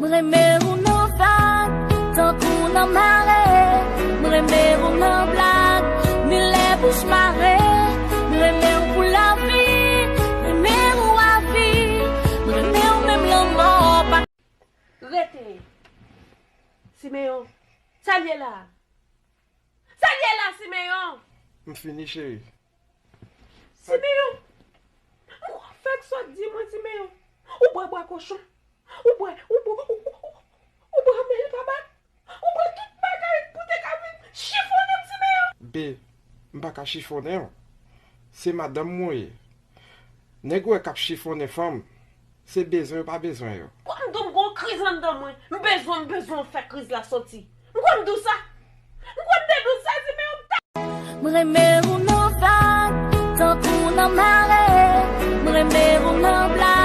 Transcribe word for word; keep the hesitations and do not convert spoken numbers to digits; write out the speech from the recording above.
M renmen ou nan vag, tankou nan mare. M renmen ou nan blag, ni lè bouch mare. M renmen ou pou lavi, m renmen ou avi. M renmen ou menm lanmò pa. Rete. Simeyon, sa l ye la? Sa l ye la, Simeyon? M fini, cheri. Simeyon, m kwè w fèk sot di mwen, Simeyon. Ou bwè bwa kochon. Ou bwè, ou bwè, ou, ou, ou, ou bwè mèl pa bak. Ou bwè tout bagay pou te ka vin chifonnen m, Simeyon. Be, m pa ka chifonnen w. Se madanm mwen ye. Nèg ou wè k ap chifonnen fanm, se bezwen yo pa bezwen yo. Kwè m di w m gon kriz anndan mwen. M bezwen, m bezwen w fè kriz la soti. M kwè m di w sa. M kwè m te di w sa, Simeyon, m ta. M renmen ou nan vag, tankou nan mare. M renmen ou nan blag.